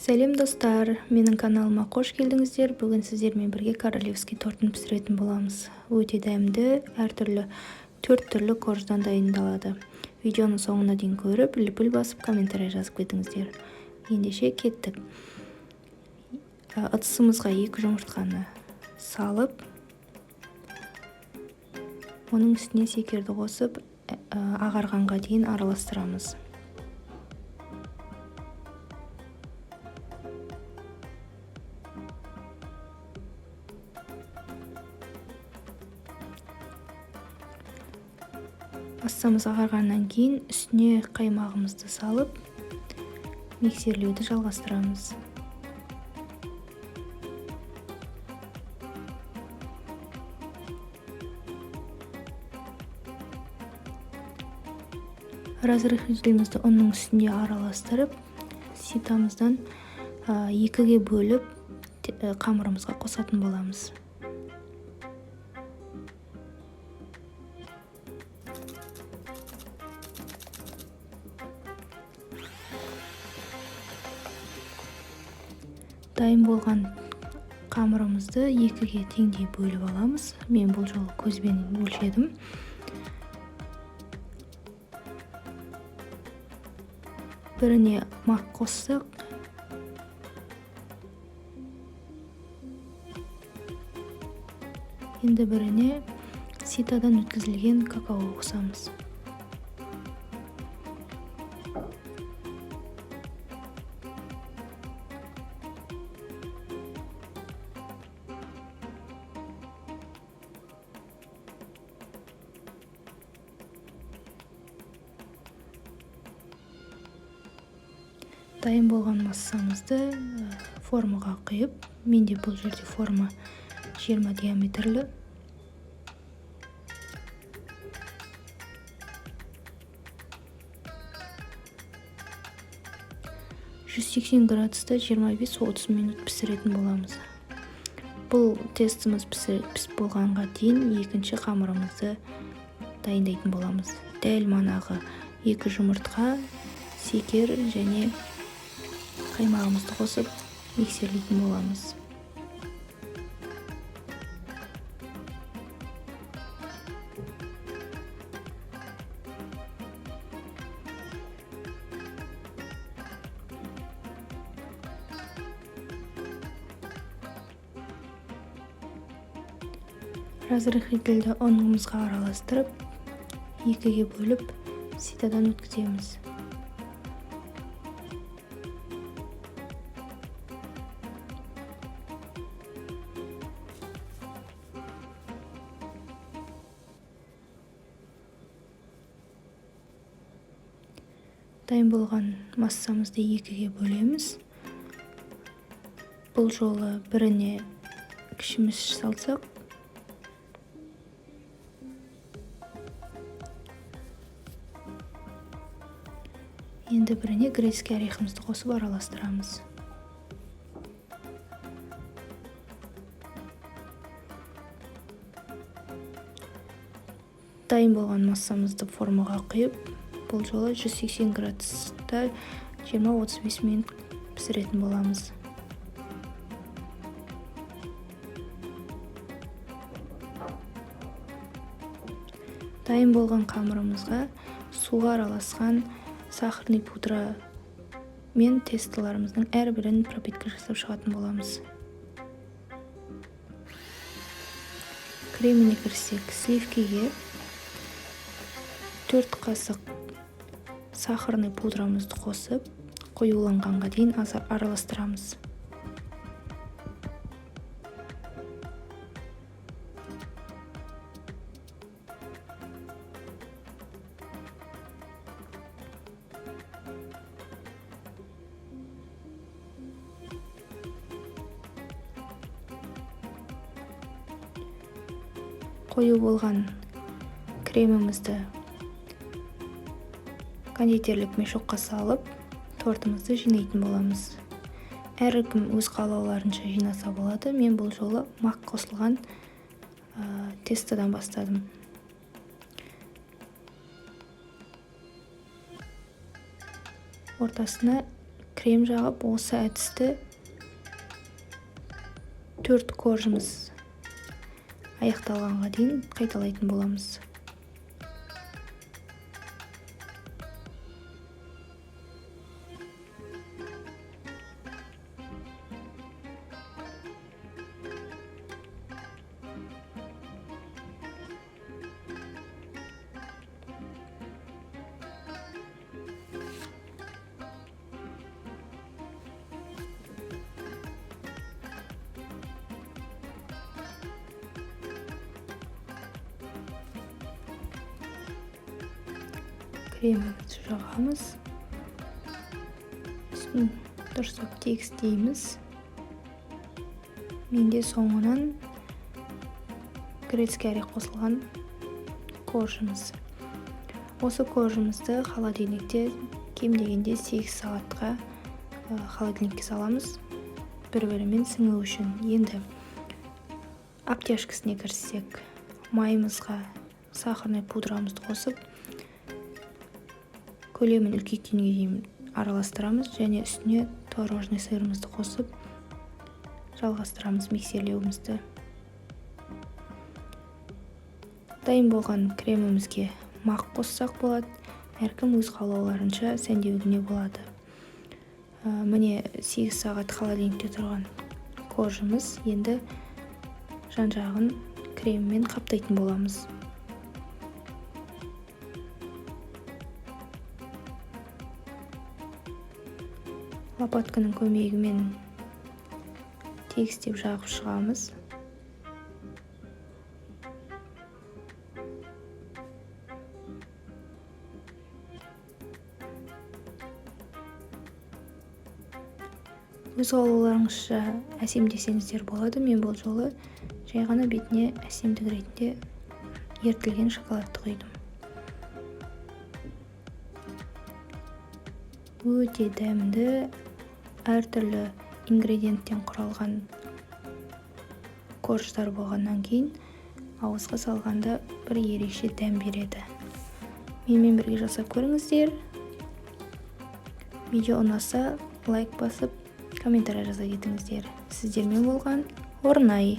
Сәлем, достар! Менің каналыма қош келдіңіздер. Бүгін сіздермен бірге королевский тортын пісіретін боламыз. Өте дәмді, әртүрлі, төрт түрлі корждан дайындалады. Видеоның соңына дейін көріп, лүпіл басып, комментарий жазып кетіңіздер. Ендеше кеттік. Ыдысымызға 2 жұмыртқаны салып, оның үстіне шекерді қосып, ағарғанға дейін араластырамыз. Массамыз ағарғаннан кейін үстіне қаймағымызды салып, миксерлеуді жалғастырамыз. Разрыхлителімізді ұнның үстінде араластырып, ситамыздан 2-ге бөліп, қамырымызға қосатын боламыз. Дайын болған қамырымызды 2-ге теңдей бөліп аламыз. Мен бұл жолы көзбен өлшедім. Біріне мак қоссақ, енді біріне ситадан өткізілген какао қосамыз. Дайын болған массамызды формаға құйып, менде бұл жерде форма 20 диаметрлі. 180 градуста 25-30 минут пісіретін боламыз. Бұл тестіміз пісіп болғанға дейін екінші қамырымызды дайындайтын боламыз. Дәл манағы 2 жұмыртқа, шекер және қаймағымызды қосып миксерлейтін боламыз. Разрыхлительді ұнымызға араластырып, 2-ге бөліп, ситадан өткіземіз. Дайын болған массамызды 2-ге бөлеміз. Бұл жолы біріне кішіміш салсақ, енді біріне грецкий орехымызды қосып араластырамыз. Дайын болған массамызды формаға құйып, бұл жолы 180 градуста 20-35 минут пісіретін боламыз. Дайын болған қамырымызға суға араласқан сахарный пудра мен тестоларымыздың әрбірін пропитка жасап шығатын боламыз. Креміне кірсек, сливкиге 4 қасық сахарный пудрамызды қосып, қоюланғанға дейін араластырамыз. Қою болған кремімізді кондитерлік мешокқа салып, тортымызды жинайтын боламыз. Әркім өз қалауларынша жинаса болады. Мен бұл жолы мак қосылған тестодан бастадым. Ортасына Крем жағып, осы әдісті 4 коржымыз аяқталғанға дейін қайталайтын боламыз. Кремімізді жағамыз, үстін дұрыстап тегістейміз. Менде соңынан грецкий орех қосылған коржымыз. Осы коржымызды холодильникте кем дегенде 8 сағатқа холодильникке саламыз, бір-бірімен сіңу үшін. Енді обтяжкасіне кіріссек, майымызға сахарный пудрамызды қосып, көлемін үлкейткенге дейін араластырамыз және үстіне творожный сырымызды қосып жалғастырамыз миксерлеуімізді. Дайын болған кремімізге мақ қоссақ болады, әркім өз қалауларынша сәндеуіне болады. Міне 8 сағат холодильникте тұрған коржымыз, енді жан-жағын креммен қаптайтын боламыз. Лопатканың көмегімен тегістеп жағып шығамыз. Өз қалауларыңызша әсемдесеңіздер болады. Мен бұл жолы жай ғана бетіне әсемдік ретінде ерітілген шоколадты құйдым. Өте дәмді, әртүрлі ингредиенттен құралған корждар болғаннан кейін ауызға салғанда бір ерекше дәм береді. Менімен бірге жасап көріңіздер. Видео ұнаса лайк басып, комментарий жаза кетіңіздер. Сіздермен болған Орнай.